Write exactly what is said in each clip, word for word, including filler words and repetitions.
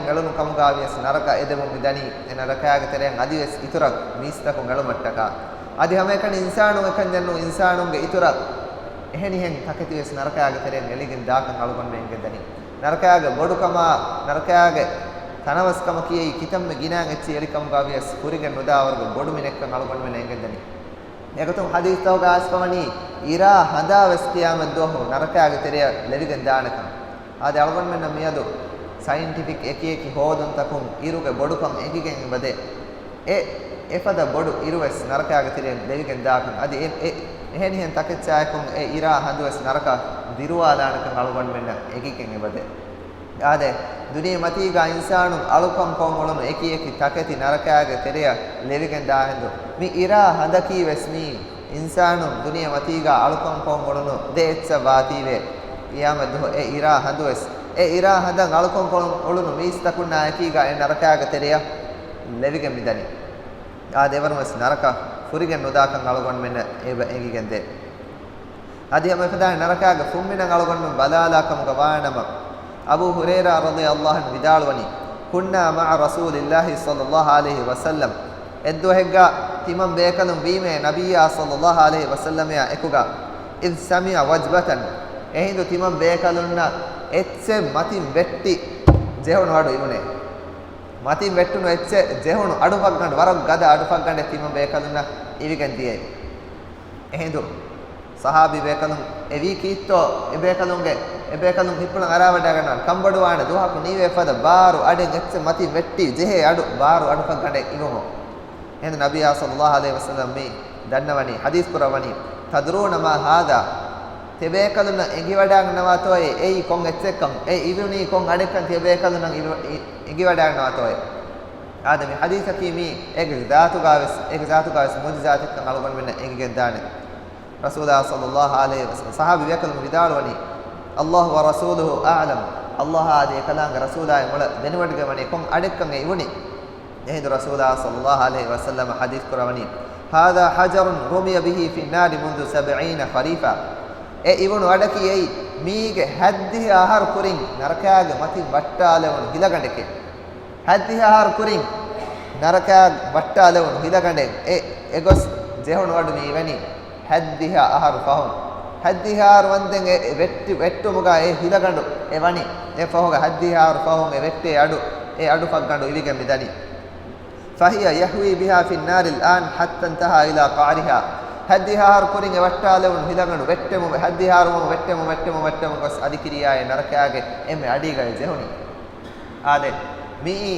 އެޅުނު ކަމުގާވިޔަސް ނަރަކަ އެދެމުން މިދަނީ. އެ ނަރަކައިގެ ތެރެއަށް އަދިވެސް އިތުރަށް މީސްތަކުން އެޅުމަށްޓަކާ. އަދި ހަމައެކަނި އިންސާނުން އެކަންޏެއްނު އިންސާނުންގެ އިތުރަށް އެހެނިހެން ތަކެތިވެސް ނަރަކައިގެ ތެރެއަށް އެޅިގެން ދާކަން އަޅުގަނޑުމެން އެނގެންދަނީ. ނަރަކައިގެ ބޮޑުކަމާ، ނަރަކައިގެ ތަނަވަސްކަމަކީ އެއީ ކިތަންމެ ގިނައިން އެއްޗި އެޅިކަމުގާވިޔަސް ފުރިގެން ނުދާވަރުގެ ބޮޑު މިނެއްކަން އަޅުގަނޑުމެން އެނގެންދަނީ. އެގޮތުން ޙަދީޘްތަކުގަ އައިސްފަވަނީ އިރާ ހަނދާވެސް ޤިޔާމަތްދުވަހު ނަރަކައިގެ ތެރެއަށް ލެވިގެން ދާނެކަން. އާދެ، އަޅުގަނޑުމެންނަށް މިއަދު ސައިންޓިފިކް އެކިއެކި ހޯދުންތަކުން އިރުގެ ބޮޑުކަން އެނގިގެން އެބަދޭ. އެ އެފަދަ ބޮޑު އިރުވެސް ނަރަކައިގެ ތެރެއަށް ލެވިގެން ދާކަން. އަދި އެ، އެ، އެހެނިހެން ތަކެއްޗާއެކުން އެ އިރާ ހަނދުވެސް ނަރަކަ ދިރުވާލާނެކަން އަޅުގަނޑުމެންނަށް އެނގިގެން އެބަދޭ. އާދެ، ދުނިޔެ މަތީގަ އިންސާނުން އަޅުކަން ކޮށް އުޅުނު އެކި އެކި ތަކެތި ނަރަކައިގެ ތެރެއަށް ލެވިގެން ދާހެންދު. މި އިރާ ހަނދަކީ ވެސް މީ އިންސާނުން ދުނިޔެ މަތީގަ އަޅުކަން ކޮށް އުޅުނު ދެ އެއްޗަށް ވާތީވެ. ޤިޔާމަތްދުވަހު އެ އިރާ ހަނދުވެސް، އެ އިރާ ހަނދަށް އަޅުކަން ކޮށް އުޅުނު މީސްތަކުންނާ އެކީގަ އެ ނަރަކައިގެ ތެރެއަށް ލެވިގެން މިދަނީ. އާދެ، އެވަރުން ވެސް ނަރަކަ ފުރިގެން ނުދާކަން އަޅުގަނޑުމެންނަށް އެބަ އެނގިގެންދޭ. އަދި ހަމަ އެފަދައިން ނަރަކާގެ ފުންމިނަށް އަޅުގަނޑުމެން ބަލާލާ ކަމުގަ ވާނަމަ، އަބޫ ހުރައިރާ ރަޟިޔަﷲ ޢަންހު ވިދާޅުވަނީ، كنا مع رسول الله صلى الله عليه وسلم، އެއްދުވަހެއްގަ ތިމަން ބޭކަލުން ވީމޭ ނަބިއްޔާ ޞައްލަﷲ ޢަލައިހި ވަސައްލަމައާ އެކުގަ، إذ سمع وجبة، އެހިނދު ތިމަން ބޭކަލުންނަށް އެއްޗެއް މަތިން ވެއްޓި ޖެހުނު އަޑު އިވުނޭ. މަތިން ވެއްޓުނު އެއްޗެއް ޖެހުނު އަޑުފައްގަނޑު، ވަރަށް ގަދަ އަޑުފައްގަނޑެއް ތިމަން ބޭކަލުންނަށް އިވިގެން ދިޔައީ. އެހިނދު ޞަޙާބީ ބޭކަލުން އެވީ ކީއްތޯ؟ އެބޭކަލުންގެ، އެބޭކަލުން ހިތްޕުޅަށް އަރާވަޑައިގަންނަވާނެ. ކަންބޮޑުވާނެ ދުވަހަކު ނީވެފަދަ ބާރު އަޑެއް އެއްޗެއް މަތިން ވެއްޓި ޖެހޭ އަޑު، ބާރު އަޑުފައްގަނޑެއް އިވުމު. އެހިނދު ނަބިއްޔާ ޞައްލަﷲ ޢަލައިހި ވަސައްލަމަ މި ދަންނަވަނީ، ޙަދީޘް ކުރައްވަނީ، تدرون ما هذا؟ ތިޔަބޭކަލުންނަށް އެނގިވަޑައިގަންނަވާތޯއޭ އެއީ ކޮން އެއްޗެއްކަން؟ އެ އިވުނީ ކޮން އަޑެއްކަން ތިޔަބޭކަލުންނަށް އިވަ-، އި-، އެނގިވަޑައިގަންނަވާތޯއޭ؟ އާދެ، މި ޙަދީޘަކީ މީ އޭގެ ޒާތުގަވެސް، އޭގެ ޒާތުގަވެސް މުޢުޖިޒާތެއްކަން އަޅުގަނޑުމެންނަށް އެނގިގެންދާނެ. ރަސޫލާ ޞައްލަﷲ ޢަލައިހި ވަސައްލަމަ، ޞަޙާބީ ބޭކަލުން ވިދާޅުވަނީ، اللَّهُ وَرَسُولُهُ أَعْلَمُ، ﷲ އާ އަދި އެކަލާނގެ ރަސޫލާއި މޮޅަށް ދެނެވޮޑިގެންވަނީ ކޮން އަޑެއްކަން އެ އިވުނީ. އެހިނދު ރަސޫލާ ޞައްލަﷲ ޢަލައިހި ވަސައްލަމަ ޙަދީޘް ކުރަވަނީ، هذا حجر رمي به في النار منذ سبعين خريفا. އެ އިވުނު އަޑަކީ އެއީ، މީގެ ހަތްދިހަ އަހަރު ކުރިން ނަރަކާގެ މަތިން ވައްޓާލެވުނު ހިލަގަނޑެކޭ. ހަތްދިހަ އަހަރު ކުރިން ނަރަކާ ވައްޓާލެވުނު ހިލަގަނޑެއް އެ، އެގޮސް ޖެހުނު އަޑު މި އިވެނީ ހަތްދިހަ އަހަރު ފަހުން. ހަތްދިހަ އަހަރު ވަންދެން އެ، އެ ވެއްޓި، ވެއްޓުމުގަ އެ ހިލަގަނޑު އެ ވަނީ، އެ ފަހުގަ ހަތްދިހަ އަހަރު ފަހުން އެ ވެއްޓޭ އަޑު، އެ އަޑު ފައްގަނޑު އިވިގެން މިދަނީ. فهي يهوي بها في النار الآن حتى انتهى إلى قعرها. ހަތްދިހަ އަހަރު ކުރިން އެ ވައްޓާލެވުނު ހިލަގަނޑު ވެއްޓެމު، ހަތްދިހަ އަހަރު ވަމު ވެއްޓެމު، ވެއްޓެމު، ވެއްޓެމު ގޮސް އަދި ކިރިޔާއޭ ނަރަކާގެ އެންމެ އަޑީގައި ޖެހުނީ. އާދެ، މިއީ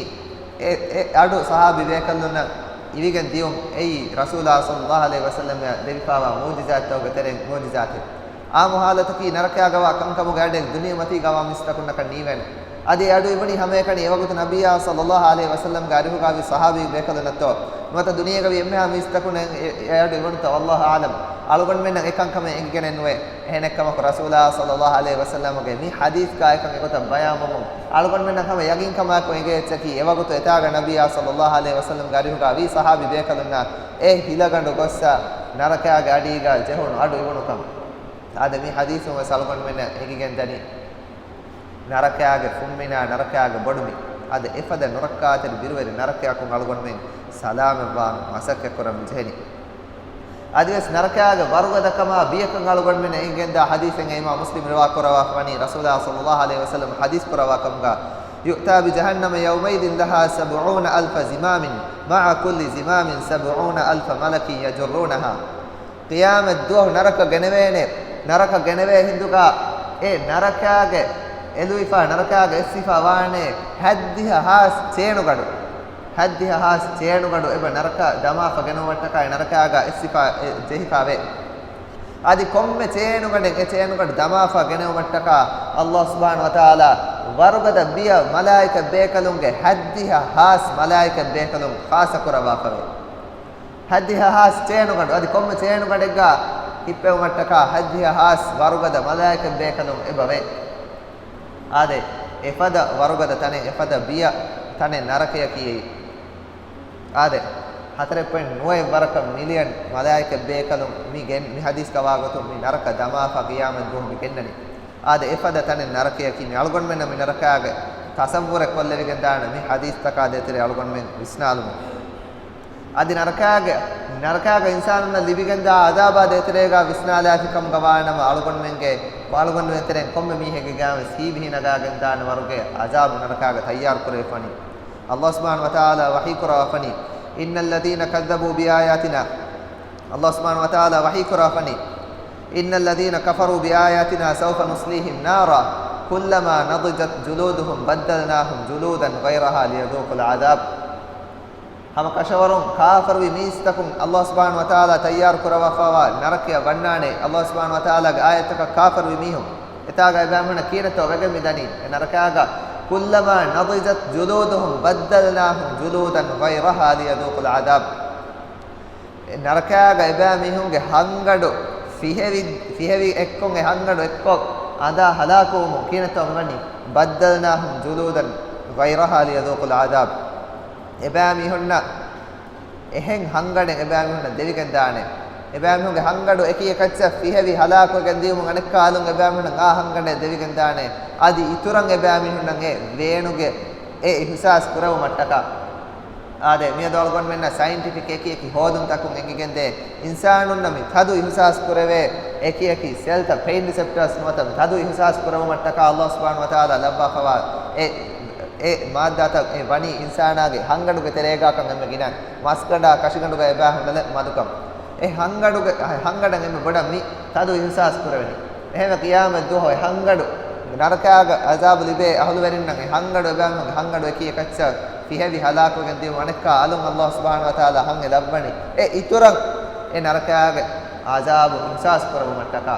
އެ، އެ އަޑު ޞަޙާބީ ބޭކަލުންނަށް އިވިގެން ދިޔުން އެއީ ރަސޫލާ ޞައްލަﷲ ޢަލައިހި ވަސައްލަމަށް ދެވިފާވާ މުޢުޖިޒާތްތަކުގެ ތެރެއިން މުޢުޖިޒާތެއް. އާއްމު ޙާލަތަކީ ނަރަކައިގަވާ ކަންކަމުގެ އަޑެއް ދުނިޔެ މަތީގަވާ މީސްތަކުންނަކަށް ނީވޭނެ. އަދި އެ އަޑު އިވުނީ ހަމައެކަނި އެވަގުތު ނަބިއްޔާ ޞައްލަﷲ ޢަލައިހި ވަސައްލަމްގެ އަރިހުގަވި ޞަޙާބީ ބޭކަލުންނަށްތޯ ނުވަތަ ދުނިޔޭގަވި އެންމެހާ މީސްތަކުންނަށް އެ، އެ އަޑު އިވުނުތޯ؟ ﷲ އާލަމް. އަޅުގަނޑުމެންނަށް އެކަންކަމެއް އެނގިގެނެއް ނުވޭ. އެހެނެއްކަމަކު ރަސޫލާ ޞައްލަﷲ ޢަލައިހި ވަސައްލަމްގެ މި ޙަދީޘްގަ އެކަން އެގޮތަށް ބަޔާންވުމުން އަޅުގަނޑުމެންނަށް ހަމަ ޔަގީންކަމާއެކު އެނގޭ އެއްޗަކީ އެވަގުތު އެތާގަ ނަބިއްޔާ ޞައްލަﷲ ޢަލައިހި ވަސައްލަމްގެ އަރިހުގަ ވީ ޞަޙާބީ ބޭކަލުންނަށް އެ ހިލަގަނޑު ގޮއްސަ ނަރަކައިގެ އަޑީގަ ޖެހުނު އަޑު އިވުނުކަން. އާދެ، މި ޙަދީޘުން ވެސް އަޅުގަނޑުމެންނަށް އެނގިގެން ދަނީ ނަރަކައިގެ ފުންމިނާ، ނަރަކައިގެ ބޮޑުމި. އަދި އެފަދަ ނުރައްކާތެރި ބިރުވެރި ނަރަކަޔަކުން އަޅުގަނޑުމެން ސަލާމަތްވާން މަސައްކަތް ކުރަން މިޖެހެނީ. އަދިވެސް ނަރަކައިގެ ވަރުގަދަކަމާ ބިޔަކަން އަޅުގަނޑުމެންނަށް އެނގިގެންދާ ޙަދީޘެއް އިމާމު މުސްލިމް ރިވާ ކުރައްވާފަވަނީ ރަސޫލާ ޞައްލަﷲ ޢަލައިހި ވަސައްލަމް ޙަދީޘް ކުރައްވާ ކަމުގަ، يؤتى بجهنم يومئذ لها سبعون ألف زمام مع كل زمام سبعون ألف ملك يجرونها. ޤިޔާމަތް ދުވަހު ނަރަކަ ގެނެވޭނެ، ނަރަކަ ގެނެވޭ ހިނދުގަ އެ ނަރަކާގެ އެލުވިފާ، ނަރަކާގެ އެއްސިފާ ވާނެ ހަތްދިހަ ހާސް ޗޭނުގަނޑު. ހަތްދިހަ ހާސް ޗޭނުގަނޑު އެބަ ނަރަކަ ދަމާފަ ގެނެވުމަށްޓަކާ ނަރަކާގަ އެއްސިފާ އެ ޖެހިފާވޭ. އަދި ކޮންމެ ޗޭނުގަނޑެއް އެ ޗޭނުގަނޑު ދަމާފަ ގެނެވުމަށްޓަކާ ﷲ ސުބްޙާނަހޫ ވަތަޢާލާ ވަރުގަދަ ބިޔަ މަލާއިކަތް ބޭކަލުންގެ ހަތްދިހަ ހާސް މަލާއިކަތް ބޭކަލުން ޚާއްޞަ ކުރައްވާފަވޭ. ހަތްދިހަ ހާސް ޗޭނުގަނޑު، އަދި ކޮންމެ ޗޭނުގަނޑެއްގަ ހިއްޕެވުމަށްޓަކާ ހަތްދިހަ ހާސް ވަރުގަދަ މަލާއިކަތް ބޭކަލުން އެބަވޭ. އާދެ، އެފަދަ ވަރުގަދަ ތަނެއް، އެފަދަ ބިޔަ ތަނެއް ނަރަކަޔަކީ އެއީ. އާދެ، ހަތަރެއް ޕޮއިންޓް ނުވައެއް ވަރަކަށް މިލިއަން މަލާއިކަތް ބޭކަލުން މި ގެން-، މި ޙަދީޘްގަ ވާގޮތުން މި ނަރަކަ ދަމާފަ ޤިޔާމަތް ދުވަހު މި ގެންނަނީ. އާދެ، އެފަދަ ތަނެއް ނަރަކަޔަކީ މި އަޅުގަނޑުމެންނަށް މި ނަރަކާގެ ތަޞައްވުރެއް ކޮށްލެވިގެންދާނެ މި ޙަދީޘްތަކާ ދޭތެރޭ އަޅުގަނޑުމެން ވިސްނާލުމުން. އަދި ނަރަކާގެ، ނަރަކާގެ އިންސާނުންނަށް ލިބިގެންދާ ޢަޛާބާ ދޭތެރޭގާ ވިސްނާލާފިކަމުގަ ވާނަމަ އަޅުގަނޑުމެންގެ، އަޅުގަނޑުމެން ތެރެއިން ކޮންމެ މީހެއްގެ ގާވެސް ހީބިހި ނަގާގެންދާނެ ވަރުގެ ޢަޛާބު ނަރަކާގެ ތައްޔާރު ކުރެވިފަނީ. ﷲ ސުބްޙާނަހޫ ވަތަޢާލާ ވަޙީ ކުރައްވާފަނީ، إن الذين كذبوا بآياتنا. ﷲ ސުބްޙާނަހޫ ވަތަޢާލާ ވަޙީ ކުރައްވާފަނީ، إن الذين كفروا بآياتنا سوف نصليهم نارا كلما نضجت جلودهم بدلناهم جلودا غيرها ليذوقوا العذاب. ހަމަ ކަށަވަރުން ކާފަރުވި މީސްތަކުން ﷲ ސުބްޙާނަހޫ ވަތަޢާލާ ތައްޔާރު ކުރައްވާފައިވާ ނަރަކަޔަށް ވަންނާނެ، ﷲ ސުބްޙާނަހޫ ވަތަޢާލާގެ އާޔަތްތަކަށް ކާފަރުވި މީހުން. އެތާގަ އެބައިމީހުންނަށް ކިހިނެއްތޯ ވެގެން މިދަނީ؟ އެ ނަރަކަޔާގަ، كلما نضجت جلودهم بدلناهم جلودا غيرها ليذوقوا العذاب. އެ ނަރަކަޔާގަ އެބައިމީހުންގެ ހަންގަޑު ފިހެވި، ފިހެވި އެއްކޮށް، އެ ހަންގަޑު އެއްކޮށް އަނދާ ހަލާކުވުމުން ކިހިނެއްތޯ މިވަނީ؟ بدلناهم جلودا غيرها ليذوقوا العذاب. އެބައިމީހުންނަށް އެހެން ހަންގަޑެއް އެބައިމީހުންނަށް ދެވިގެންދާނެ. އެބައިމީހުންގެ ހަންގަޑު އެކި އެކައްޗަށް ފިހެވި ހަލާކުވެގެން ދިޔުމުން އަނެއްކާ އަލުން އެބައިމީހުންނަށް އާ ހަންގަޑެއް ދެވިގެންދާނެ. އަދި އިތުރަށް އެބައިމީހުންނަށް އެ ވޭނުގެ އެ އިޙްސާސް ކުރެވުމަށްޓަކާ. އާދެ، މިއަދު އަޅުގަނޑުމެންނަށް ސައިންޓިފިކް އެކި އެކި ހޯދުންތަކުން އެނގިގެންދޭ، އިންސާނުންނަށް މި ތަދު އިޙްސާސް ކުރެވޭ އެކި އެކި ސެލްތައް، ޕެއިން ރިސެޕްޓާސް ނުވަތަ މި ތަދު އިޙްސާސް ކުރެވުމަށްޓަކާ ﷲ ސުބްޙާނަހޫ ވަތަޢާލާ ލައްވާފައިވާ އެ، އެ މާއްދާތައް އެ ވަނީ އިންސާނާގެ ހަންގަނޑުގެ ތެރޭގާކަން އެންމެ ގިނަ މަސްގަނޑާ ކަށިގަނޑުގަ އެބައިހުންނަށް މަދުކަން. އެ ހަންގަނޑުގެ، އެ ހަންގަނޑަށް އެންމެ ބޮޑަށް މި ތަދު އިޙްސާސް ކުރެވެނީ. އެހެންވެ ޤިޔާމަތް ދުވަހު އެ ހަންގަނޑު، ނަރަކައިގެ ޢަޒާބު ލިބޭ އަހުލުވެރިންނަށް އެ ހަންގަނޑު އެބައިމީހުންގެ ހަންގަނޑު އެކި އެކައްޗަށް ފިހެވި ހަލާކުވެގެން ދިޔުމުން އަނެއްކާ އަލުން ﷲ ސުބްޙާނަހޫ ވަތަޢާލާ ހަން އެ ލައްވަނީ. އެ އިތުރަށް އެ ނަރަކައިގެ ޢަޒާބު އިޙްސާސް ކުރެވުމަށްޓަކާ.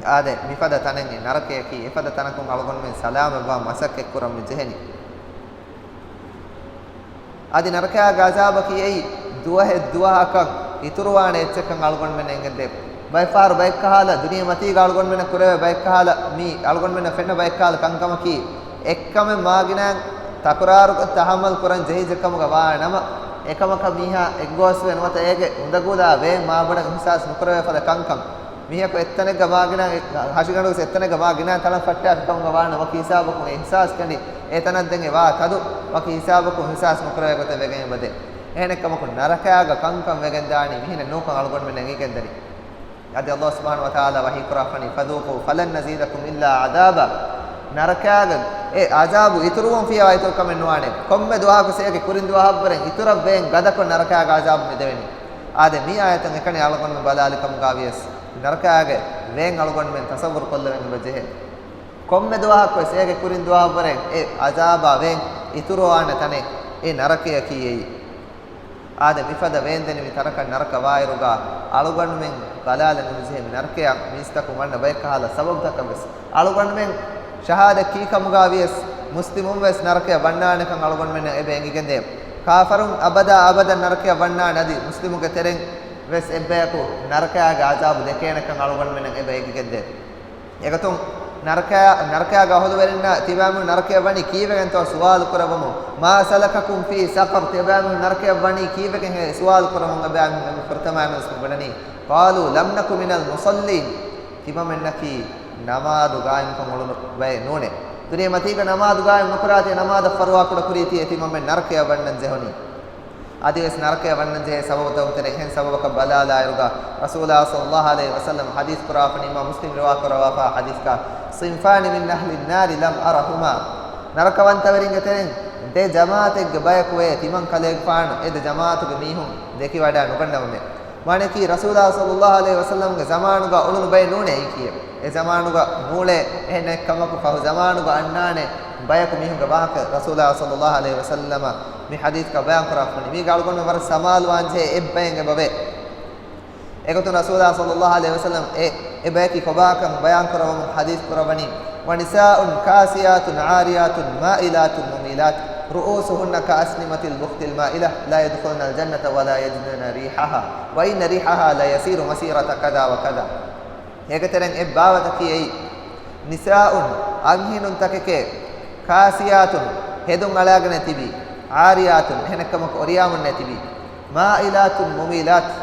އާދެ، މިފަދަ ތަނެއް އެ ނަރަކަޔަކީ، އެފަދަ ތަނަކުން އަޅުގަނޑުމެން ސަލާމަތްވާން މަސައްކަތްކުރަން މި ޖެހެނީ. އަދި ނަރަކައިގެ ޢަޒާބަކީ އެއީ ދުވަހެއް ދުވަހަކަށް އިތުރުވާނެ އެއްޗެއްކަން އަޅުގަނޑުމެން އެނގެންދޭ. ބައެއްފަހަރު ބައެއްކަހަލަ ދުނިޔެމަތީގަ އަޅުގަނޑުމެންނަށް ކުރެވޭ ބައެއްކަހަލަ މީ އަޅުގަނޑުމެންނަށް ފެންނަ ބައެއްކަހަލަ ކަންކަމަކީ، އެއްކަމެއް މާގިނައިން ތަކުރާރުކޮށް ތަޙައްމަލް ކުރަން ޖެހިއްޖެ ކަމުގަ ވާ ނަމަ، އެކަމަކަށް މީހާ އެއްގޯސްވެ ނުވަތަ އޭގެ އުނދަގުލާ ވޭން މާބޮޑަށް އިޙްސާސް ނުކުރެވޭ ފަދަ ކަންކަން. މީހަކު އެއްތަނެއްގަ މާގިނަ، ހަށިގަނޑުވެސް އެއްތަނެއްގަ މާގިނަ ތަޅަން ފައްޓާފި ކަމުގަ ވާނަމަ، ވަކި ހިސާބަކުން އެ އިޙްސާސް ކެނޑި، އެތަނަށް ދެން އެ ވާ ތަދު، ވަކި ހިސާބަކުން އިޙްސާސް ނުކުރެވޭ ގޮތެއް ވެގެން އެބަދޭ. އެހެނެއްކަމަކު، ނަރަކައިގަ ކަންކަން ވެގެން ދާނީ މިހެނެއް ނޫންކަން އަޅުގަނޑުމެން އެނގިގެންދަނީ. އަދި ﷲ ސުބްޙާނަހޫ ވަތަޢާލާ ވަޙީ ކުރާފަނީ، فذوقوا فلن نزيدكم إلا عذابا. ނަރަކައިގެ އެ ޢަޒާބު އިތުރުވުން ފިޔަވާ އިތުރު ކަމެއް ނުވާނެ. ކޮންމެ ދުވަހަކު އޭގެ ކުރިން ދުވަހަށްވުރެ އިތުރަށް ވޭން ގަދަކޮށް ނަރަކައިގެ ޢަޒާބު މި ދެވެނީ. އާދެ، މި އާޔަތުން އެކަނި އަޅުގަނޑުމެން ބަލާލި ކަމުގަ ވިޔަސް، ނަރަކައިގެ ވޭން އަޅުގަނޑުމެން ތަޞައްވުރު ކޮށްލެވެން އެބަ ޖެހޭ. ކޮންމެ ދުވަހަކުވެސް އޭގެ ކުރިން ދުވަހަށްވުރެ އެ ޢަޒާބާ ވޭން އިތުރުވާނެ ތަނެއް އެ ނަރަކަޔަކީ އެއީ. އާދެ، މިފަދަ ވޭންދެނިވި ތަނަކަށް ނަރަކަ ވާއިރުގަ އަޅުގަނޑުމެން ބަލާލަން އެބަޖެހޭ މި ނަރަކަޔަށް މީސްތަކުން ވަންނަ ބައެއްކަހަލަ ސަބަބުތަކަށްވެސް. އަޅުގަނޑުމެން ޝަހާދަތް ކީ ކަމުގަ ވިޔަސް، މުސްލިމުންވެސް ނަރަކަޔަށް ވަންނާނެކަން އަޅުގަނޑުމެންނަށް އެބަ އެނގިގެންދޭ. ކާފަރުން އަބަދާ އަބަދަން ނަރަކަޔަށް ވަންނާނެ، އަދި މުސްލިމުގެ ތެރެއިން ވެސް އެއްބަޔަކު ނަރަކައިގެ ޢަޒާބު ދެކޭނެކަން އަޅުގަނޑުމެންނަށް އެބަ އެނގިގެންދޭ. އެގޮތުން ނަރަކަޔާ، ނަރަކަޔާގެ އަހުލުވެރިންނާ ތިބާމީހުން ނަރަކަޔަށް ވަނީ ކީއްވެގެންތޯ ސުވާލު ކުރައްވަމުން، ما سلككم في سقر، ތިބާމީހުން ނަރަކަޔަށް ވަނީ ކީއްވެގެންހޭ ސުވާލު ކުރަމުން އެބާމީހުން އެންމެ ފުރަތަމައިން ވެސް ބުނަނީ، قالوا لم نك من المصلين، ތިމަމެންނަކީ ނަމާދު ގާއިމްކޮށް އުޅުނު ބައެއް ނޫނޭ. ދުނިޔެމަތީގަ ނަމާދު ގާއިމް ނުކުރާތީ، ނަމާދަށް ފަރުވާކުޑަ ކުރީތީ، އެ ތިމަމެން ނަރަކަޔަށް ވަންނަން ޖެހުނީ. އަދިވެސް ނަރަކަޔަށް ވަންނަން ޖެހޭ ސަބަބުތަކުން ތެރެ އެހެން ސަބަބަކަށް ބަލާލާއިރުގަ، ރަސޫލާ ޞައްލައްލާހު ޢަލައިހި ވަސައްލަމް ޙަދީޘް ކުރާފަނީ، އިމާމް މުސްލިމް ރިވާކުރައްވާފާ ޙަދީޘްގަ، صنفان من أهل النار لم أرهما، ނަރަކަވަންތަވެރިންގެ ތެރެއިން ދެ ޖަމާޢަތެއްގެ ބަޔަކު އެ ތިމަން ކަލޭގެފާނު އެ ދެ ޖަމާޢަތުގެ މީހުން ދެކިވަޑައި ނުގަންނަވަމޭ. މާނައަކީ، ރަސޫލާ ޞައްލައްލާހު ޢަލައިހި ވަސައްލަމްގެ ޒަމާނުގަ އުޅުނު ބައެއް ނޫނޭ އެއީކީއެއް. އެ ޒަމާނުގަ ނޫޅޭ، އެހެން އެއްކަމަކު ފަހު ޒަމާނުގަ އަންނާނެ ބަޔަކު މީހުންގެ ވާހަކަ ރަސޫލާ ޞައްލައްލާހު ޢަލައިހި ވަސައްލަމަ މި ޙަދީޘްގަ ބަޔާން ކުރާފަނީ. މީގަ އަޅުގަނޑު ވަރަށް ސަމާލުވާންޖެހޭ އެއްބައެއް އެބަވޭ. އެގޮތުން ރަސޫލާ ޞައްލައްލާހު ޢަލައިހި ވަސައްލަމް އެ، އެ ބަޔަކީ ކޮބާކަން ބަޔާން ކުރައްވަމުން ޙަދީޘް ކުރައްވަނީ، ونساء كاسيات عاريات مائلات مميلات رؤوسهن كأسنمة البخت المائلة لا يدخلن الجنة ولا يجدن ريحها وإن ريحها ليسير مسيرة كذا وكذا. އޭގެ ތެރެއިން އެއް ބާވަތަކީ އެއީ، ނިސާއުން، އަންހެނުންތަކެކޭ، ކާސިޔާތުން، ހެދުން އަޅާގަނެ ތިބީ، ޢާރިޔާތުން، އެހެނެއްކަމަކު އޮރިޔާމުންނޭ ތިބީ، މާއިލާތުން މުމީލާތު،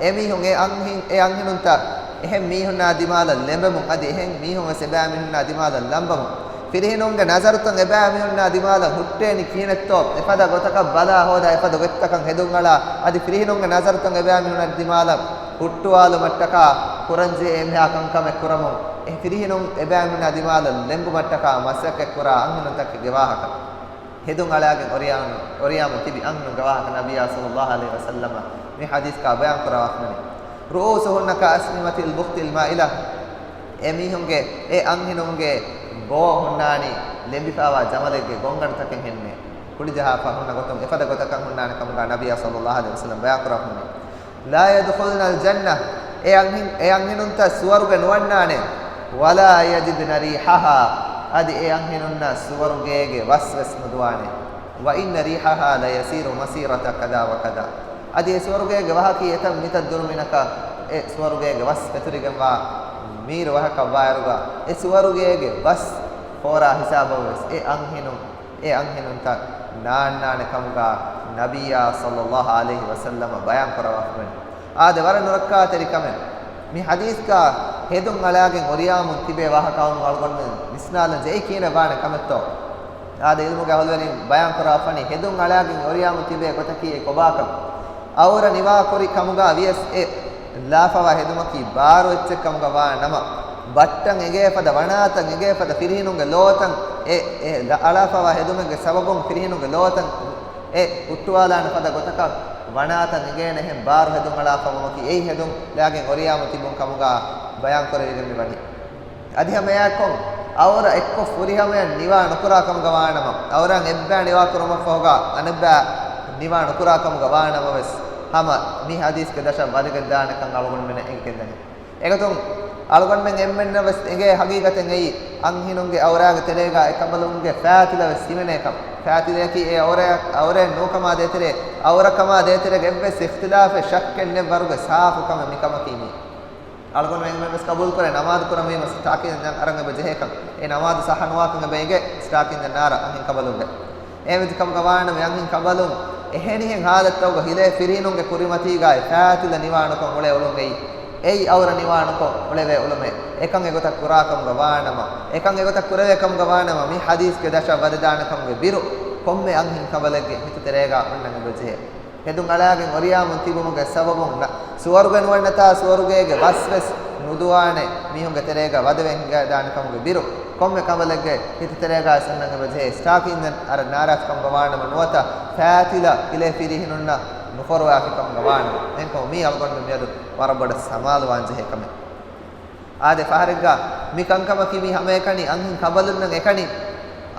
އެމީހުން އެ އަންހެން، އެ އަންހެނުންތައް އެހެން މީހުންނާ ދިމާލަށް ލެނބެމުން، އަދި އެހެން މީހުން ވެސް އެބައިމީހުންނާ ދިމާލަށް ލަނބަމުން، ފިރިހެނުންގެ ނަޒަރުތައް އެބައިމީހުންނާ ދިމާލަށް ހުއްޓޭނީ ކިހިނެއްތޯ؟ އެފަދަ ގޮތަކަށް ބަލާ ހޯދާ އެފަދަ ގޮތްތަކަށް ހެދުން އަޅާ، އަދި ފިރިހެނުންގެ ނަޒަރުތައް އެބައިމީހުންނާ ދިމާލަށް ހުއްޓުވާލުމަށްޓަކާ ކުރަންޖެހޭ އެންމެހާ ކަންކަމެއް ކުރަމުން، އެ ފިރިހެނުން އެބައިމީހުންނާ ދިމާލަށް ލެނގުމަށްޓަކާ މަސައްކަތްކުރާ އަންހެނުންތަކެއްގެ ވާހަކަ. ހެދުން އަޅާގެން އޮރިޔާނު، އޮރިޔާމު ތިބި އަންހެނުންގެ ވާހަކަ ނަބިއްޔާ ޞައްލައްލާހު ޢަލައިހި ވަސައްލަމަ މި ޙަދީޘްގަ ބަޔާން ކުރައްވާފަ ވަނީ. رؤوسهن كأسنمة البخت المائلة. އެ މީހުންގެ، އެ އަންހެނުންގެ ބޯ ހުންނާނީ ލެނބިފައިވާ ޖަމަލެއްގެ ގޮންގަނޑުތަކެއް ހެންނޭ. ކުޅިޖަހާފަ ހުންނަ ގޮތުން އެފަދަ ގޮތަކަށް ހުންނާނެ ކަމުގަ ނަބިއްޔާ ޞައްލައްލާހު ޢަލައިހި ވަސައްލަމަ ބަޔާން ކުރައްވާފަ ވަނީ. لا يدخلن الجنة. އެ އަންހެން، އެ އަންހެނުންތައް ސުވަރުގެ ނުވަންނާނެ. ولا يجدن ريحها. އަދި އެ އަންހެނުންނަށް ސުވަރުގޭގެ ވަސް ވެސް ނުދުވާނެ. وإن ريحها ليسير مسيرة كذا وكذا. އަދި އެ ސުވަރުގޭގެ ވަހަކީ އެތަން މިތަން ދުރުމިނަކަށް އެ ސުވަރުގޭގެ ވަސް ފެތުރިގެންވާ މީރު ވަހަކަށް ވާއިރުގަ އެ ސުވަރުގޭގެ ވަސް ފޯރާ ހިސާބަށް ވެސް އެ އަންހެނުން އެ އަންހެނުންތައް ނާންނާނެ ކަމުގަ ނަބިއްޔާ ޞައްލައްލާހު ޢަލައިހި ވަސައްލަމަ ބަޔާން ކުރައްވާފަ ވަނީ. އާދެ، ވަރަށް ނުރައްކާތެރި ކަމެއް. މި ޙަދީޘްގަ ހެދުން އަޅާގެން އޮރިޔާމުން ތިބޭ ވާހަކަ އަޅުގަނޑުމެން ވިސްނާލަން ޖެހޭ ކިހިނެއް ވާނެ ކަމެއްތޯ؟ އާދެ، ޢިލްމުގެ އަހުލުވެރިން ބަޔާން ކުރައްވާފަ ވަނީ ހެދުން އަޅާގެން އޮރިޔާމުން ތިބޭ ގޮތަކީ އެއް ކޮބާކަން؟ އައުރަ ނިވާކުރި ކަމުގަ ވިޔަސް އެ ލާފަވާ ހެދުމަކީ ބާރު އެއްޗެއް ކަމުގަ ވާ ނަމަ، ބައްޓަން އެނގޭ ފަދަ، ވަނާތަން އެނގޭ ފަދަ، ފިރިހެނުންގެ ލޯތަން އެ، އެ ލަ-، އަޅާފަވާ ހެދުމެއްގެ ސަބަބުން ފިރިހެނުންގެ ލޯތަން އެ ހުއްޓުވާލާނެ ފަދަ ގޮތަކަށް ވަނާތަން އެނގޭނެ އެހެން ބާރު ހެދުން އަޅާފަ ވުމަކީ އެއީ ހެދުން އަޅާގެން އޮރިޔާމު ތިބުން ކަމުގަ ބަޔާން ކުރެވިގެން މި ވަނީ. އަދި ހަމައެއާއެކު އައުރަ އެއްކޮށް ފުރިހަމަޔަށް ނިވާ ނުކުރާ ކަމުގަ ވާނަމަ، އައުރައަށް އެއްބަޔަށް ނިވާ ކުރުމަށްފަހުގަ އަނެއްބަޔަށް ނިވާ ނުކުރާ ކަމުގަ ވާނަމަވެސް، ހަމަ މި ޙަދީޘްގެ ދަށަށް ވަދެގެން ދާނެ ކަން އަޅުގަނޑުމެންނަށް އެނގިގެންދަނީ. އެގޮތުން އަޅުގަނޑުމެން އެންމެންނަށް ވެސް އެނގޭ ހަގީގަތެއް އެއީ، އަންހެނުންގެ އައުރާގެ ތެރޭގަ އެކަނބަލުންގެ ފާތިލަ ވެސް ހިމެނޭ ކަމަށް. ފާތިލަޔަކީ އެ އައުރަޔަށް، އައުރައެއް ނޫން ކަމާ ދޭތެރޭ، އައުރަ ކަމާ ދޭތެރޭގެ އެއްވެސް އިޚްތިލާފެއް ޝައްކެއް ނެތް ވަރުގެ ސާފު ކަމެއް މިކަމަކީ މީ. އަޅުގަނޑުމެން ވެސް ޤަބޫލުކުރޭ ނަމާދު ކުރަންވީމަ ސްޓާކިން އަރަން އެބަ ޖެހޭކަން. އެ ނަމާދު ޞައްޙަ ނުވާކަން އެބަ އެނގޭ ސްޓާކިން ނާރަ އަންހެން ކަނބަލުންގެ. އެހެންވެއްޖެ ކަމުގަ ވާނަމަ އެ އަންހެން ކަނބަލުން އެހެނިހެން ޙާލަތްތަކުގަ ހިލޭ ފިރިހެނުންގެ ކުރިމަތީގައި ފާތިލަ ނިވާނުކޮށް އުޅޭ އުޅުން އެއީ، އެއީ އައުރަ ނިވާނުކޮށް އުޅެވޭ އުޅުމެއް. އެކަން އެގޮތަށް ކުރާ ކަމުގަ ވާނަމަ، އެކަން އެގޮތަށް ކުރެވޭ ކަމުގަ ވާނަމަ، މި ޙަދީޘްގެ ދަށަށް ވަދެދާނެ ކަމުގެ ބިރު ކޮންމެ އަންހެން ކަނބަލެއްގެ ހިތު ތެރޭގަ އޮންނަން އެބަޖެހޭ. ހެދުން އަޅާގެން އޮރިޔާމުން ތިބުމުގެ ސަބަބުން ނަ-، ސުވަރުގެ ނުވަންނަތާ ސުވަރުގޭގެ ވަސް ވެސް ނުދުވާނެ މީހުންގެ ތެރޭގަ ވަދެވެ ހިނގައިދާނެ ކަމުގެ ބިރު ކޮންމެ ކަނބަލެއްގެ ހިތު ތެރޭގަ ވެސް އޮންނަން އެބަޖެހޭ. ސްޓާކިން އަރަން ނާރާ ކަމުގަ ވާނަމަ ނުވަތަ ފާތިލަ ހިލޭ ފިރިހެނުންނަށް ނުފޮރުވާފި ކަމުގަ ވާނަމަ. އެހެންކަމުން މީ އަޅުގަނޑުމެން މިއަދު ވަރަށް ބޮޑަށް ސަމާލުވާން ޖެހޭ ކަމެއް. އާދެ، ފަހަރެއްގަ މި ކަންކަމަކީ މީ ހަމައެކަނި އަންހެން ކަނބަލުންނަށް އެކަނި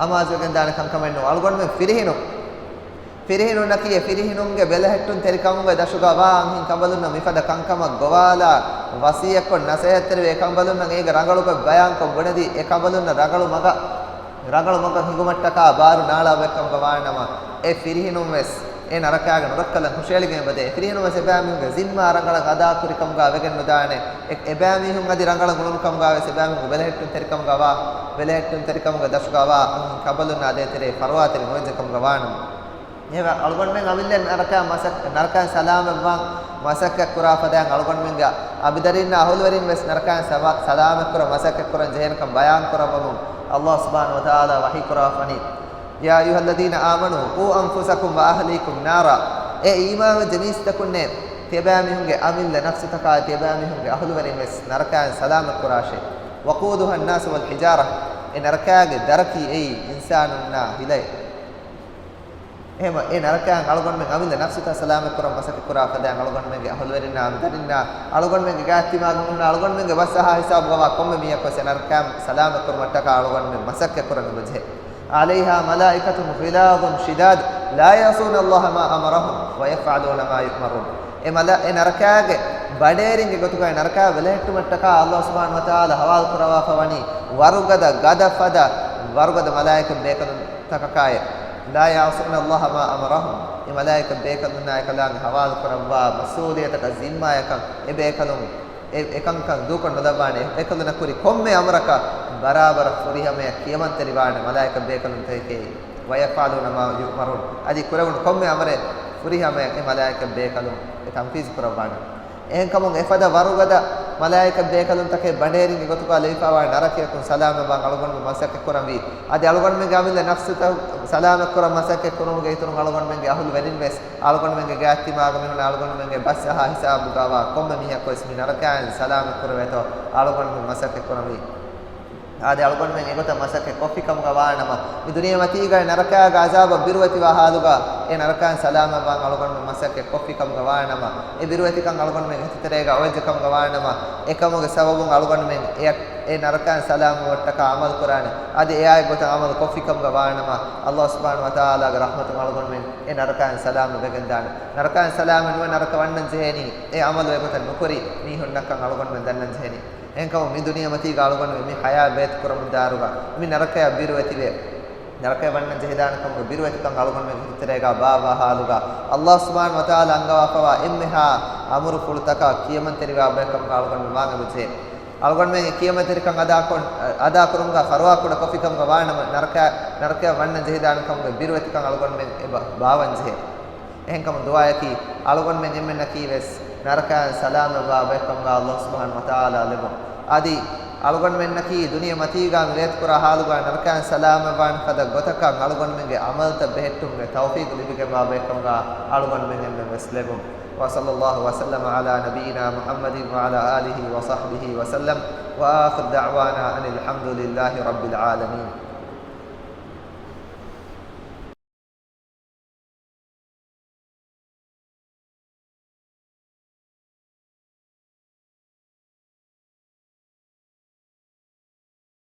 އަމާޒުވެގެން ދާނެ ކަންކަމެއް ނޫން. އަޅުގަނޑުމެން ފިރިހެނުން، ފިރިހެނުންނަކީ އެ ފިރިހެނުންގެ ބެލެހެއްޓުންތެރިކަމުގެ ދަށުގަ ވާ އަންހެން ކަނބަލުންނަށް މިފަދަ ކަންކަމަށް ގޮވާލާ ވަޞިއްޔަތްކޮށް ނަސޭހަތްތެރިވެ އެ ކަނބަލުންނަށް އޭގެ ރަނގަޅުކޮށް ބަޔާންކޮށް ބުނެދީ އެ ކަނބަލުންނަށް ރަނގަޅު މަގަށް، ރަނގަޅު މަގަށް ހިނގުމަށްޓަކާ ބާރު ނާޅާ އޮތްކަމުގަ ވާނަމަ، އެ ފިރިހެނުން ވެސް އެ ނަރަކާގެ ނުރައްކަލަން ހުށައެޅިގެން އެބަދޭ. ފިރިހެނުން ވެސް އެބައިމީހުންގެ ޒިންމާ ރަނގަޅަށް އަދާކުރިކަމުގަ ވެގެން ނުދާނެ. އެ، އެބައިމީހުން އަދި ރަނގަޅަށް އުޅުނުކަމުގަ ވެސް އެބައިމީހުންގެ ބެލެހެއްޓުންތެރިކަމުގަ ވާ، ބެލެހެއްޓުންތެރިކަމުގެ ދަށުގަ ވާ އަންހެން ކަނބަލުންނާ ދޭތެރޭ ފަރުވާތެރި ނުވެއްޖެ ކަމުގަ ވާނަމަ. އެހެންވެ އަޅުގަނޑުމެން އަމިއްލަ ނަރަކައިން މަސައް-، ނަރަކައިން ސަލާމަތްވާން މަސައްކަތް ކުރާ ފަދައިން އަޅުގަނޑުމެންގެ އަބިދަރީންނާ އަހުލުވެރިން ވެސް ނަރަކައިން ސަމާ-، ސަލާމަތްކުރަން މަސައްކަތްކުރަން ޖެހޭނެކަން ބަޔާންކުރައްވަމުން ﷲ ސުބްޙާނަހޫ ވަތަޢާލާ ވަޙީކުރައްވަނީ. يا أيها الذين آمنوا قوا أنفسكم وأهليكم نارا. އޭ އީމާންވެއްޖެ މީސްތަކުންނޭ! ތިޔަބައިމީހުންގެ އަމިއްލަ ނަފްސުތަކާއި ތިޔަބައިމީހުންގެ އަހުލުވެރިން ވެސް ނަރަކައިން ސަލާމަތްކުރާށޭ. وقودها الناس والحجارة. އެ ނަރަކައިގެ ދަރަކީ އެއީ އިންސާނުންނާ ހިލައެއް. އެހެމަ އެ ނަރަކައިން އަޅުގަނޑުމެން އަމިއްލަ ނަފްސުތައް ސަލާމަތްކުރަން މަސައްކަތްކުރާ ފަދައިން އަޅުގަނޑުމެންގެ އަހުލުވެރިންނާ އަންތަރިންނާ އަޅުގަނޑުމެންގެ ގާތްތިމާގުންނާ އަޅުގަނޑުމެންގެ ބަސްއަހާ ހިސާބުގަވާ ކޮންމެ މީހަކުވެސް އެ ނަރަކައިން ސަލާމަތްކުރުމަށްޓަކާ އަޅުގަނޑުމެން މަސައްކަތްކުރަން އެބަޖެހޭ. عليها ملائكة غلاظ شداد لا يعصون الله ما أمرهم ويفعلون ما يؤمرون. އެ މަލާ-، އެ ނަރަކާގެ ބަޑޭރިންގެ ގޮތުގައި ނަރަކާ ބެލެހެއްޓުމަށްޓަކާ ﷲ ސުބްޙާނަހޫ ވަތަޢާލާ ހަވާލު ކުރައްވާފަ ވަނީ ވަރުގަދަ ގަދަ ފަދަ ވަރުގަދަ މަލާއިކަ ބޭކަލުން ތަކަކާއެ. لا يعصون الله ما أمرهم. އެ މަލާއިކަ ބޭކަލުންނާ އެކަލާނގެ ހަވާލު ކުރައްވާ މަސްއޫލިއްޔަތަކަށް ޒިންމާޔަކަށް އެ ބޭކަލުން އެ، އެކަންކަން ދޫކޮށް ނުލައްވާނެ. އެކަލުންނަށް ކުރި ކޮންމެ އަމުރަކަށް ބަރާބަރަށް ފުރިހަމަޔަށް ކިޔަމަންތެރިވާނެ މަލާއިކަ ބޭކަލުންތަކެކޭ. ويفعلون ما يؤمرون. އަދި ކުރެވުނު ކޮންމެ އަމަރެއް ފުރިހަމަޔަށް އެ މަލާއިކަ ބޭކަލުން އެ ތަންފީޒު ކުރައްވާނެ. އެހެންކަމުން އެފަދަ ވަރުގަދަ މަލާއިކަ ބޭކަލުންތަކެއް ބަނޑޭރިންގެ ގޮތުގަ ލެވިފައިވާ ނަރަކަޔަކުން ސަލާމަތްވާން އަޅުގަނޑުމެން މަސައްކަތް ކުރަންވީ. އަދި އަޅުގަނޑުމެންގެ އަމިއްލަ ނަފްސުތައް ސަލާމަތް ކުރަން މަސައްކަތް ކުރުމުގެ އިތުރުން އަޅުގަނޑުމެންގެ އަހުލުވެރިން ވެސް، އަޅުގަނޑުމެންގެ ގާތް ތިމާގަ މިހުން އަޅުގަނޑުމެންގެ ބަސް އަހާ ހިސާބުގަވާ ކޮންމެ މީހަކު ވެސް މި ނަރަކައިން ސަލާމަތް ކުރެވޭތޯ އަޅުގަނޑުމެން މަސައްކަތް ކުރަންވީ. އާދެ، އަޅުގަނޑުމެން އެގޮތަށް މަސައްކަތް ކޮށްފި ކަމުގަ ވާނަމަ، މި ދުނިޔެ މަތީގައި ނަރަކާގެ އަޒާބަށް ބިރުވެތިވާ ހާލުގަ، އެ ނަރަކާން ސަލާމަތްވާން އަޅުގަނޑުމެން މަސައްކަތް ކޮށްފި ކަމުގަ ވާނަމަ، އެ ބިރުވެތިކަން އަޅުގަނޑުމެންގެ ހިތުތެރޭގަ އޮވެއްޖެ ކަމުގަ ވާނަމަ، އެކަމުގެ ސަބަބުން އަޅުގަނޑުމެން އެ، އެ ނަރަކާން ސަލާމަތްވުމަށްޓަކާ ޢަމަލު ކުރާނެ. އަދި އެއާއެއް ގޮތަށް ޢަމަލު ކޮށްފި ކަމުގަ ވާނަމަ، ﷲ ސުބްޙާނަހޫ ވަތަޢާލާގެ ރަޙްމަތުން އަޅުގަނޑުމެން އެ ނަރަކާން ސަލާމަތް ވެގެންދާނެ. ނަރަކާން ސަލާމަތް ނުވެ ނަރަކަ ވަންނަން ޖެހޭނީ، އެ ޢަމަލު އެގޮތަށް ނުކުރި މީހުންނަށްކަން އަޅުގަނޑުމެން ދަންނަން ޖެހޭނީ. އެހެންކަމުން މި ދުނިޔެމަތީގަ އަޅުގަނޑުމެން މި ޙަޔާތް ބޭތުކުރަމުންދާއިރުގަ މި ނަރަކަޔަށް ބިރުވެތިވެ، ނަރަކަޔަށް ވަންނަން ޖެހިދާނެ ކަމުގެ ބިރުވެތިކަން އަޅުގަނޑުމެންގެ ހިތުތެރޭގަ ބާއްވާ ހާލުގަ، ﷲ ސުބްޙާނަހޫ ވަތަޢާލާ އަންގަވާފައިވާ އެންމެހާ އަމުރުފުޅުތަކަށް ކިޔަމަންތެރިވާ ބަޔަކަމުގަ އަޅުގަނޑުމެން ވާން އެބަޖެހޭ. އަޅުގަނޑުމެން އެ ކިޔަމަންތެރިކަން އަދާކޮށް، އަދާކުރުމުގަ ފަރުވާކުޑަ ކޮށްފިކަމުގަ ވާނަމަ، ނަރަކަ، ނަރަކަޔަށް ވަންނަން ޖެހިދާނެ ކަމުގެ ބިރުވެތިކަން އަޅުގަނޑުމެން އެބަ ބާވަން ޖެހޭ. އެހެންކަމުން ދުޢާއަކީ، އަޅުގަނޑުމެން އެންމެންނަކީ ވެސް ނަރަކައިން ސަލާމަތްވާ ބަޔަކަމުގަ ﷲ ސުބްޙާނަހޫ ވަތަޢާލާ ލެއްވުން. އަދި އަޅުގަނޑުމެންނަކީ ދުނިޔެ މަތީގަ މި ރޭތިކުރާ ހާލުގަ ނަރަކައިން ސަލާމަތްވާނެ ފަދަ ގޮތަކަށް އަޅުގަނޑުމެންގެ ޢަމަލުތައް ބެހެއްޓުމުގެ ތައުފީޤު ލިބިގެންވާ ބަޔަކަމުގަ އަޅުގަނޑުމެން އެންމެން ވެސް ލެއްވުން. وصلى الله وسلم على نبينا محمد وعلى آله وصحبه وسلم، وآخر دعوانا أن الحمد لله رب العالمين.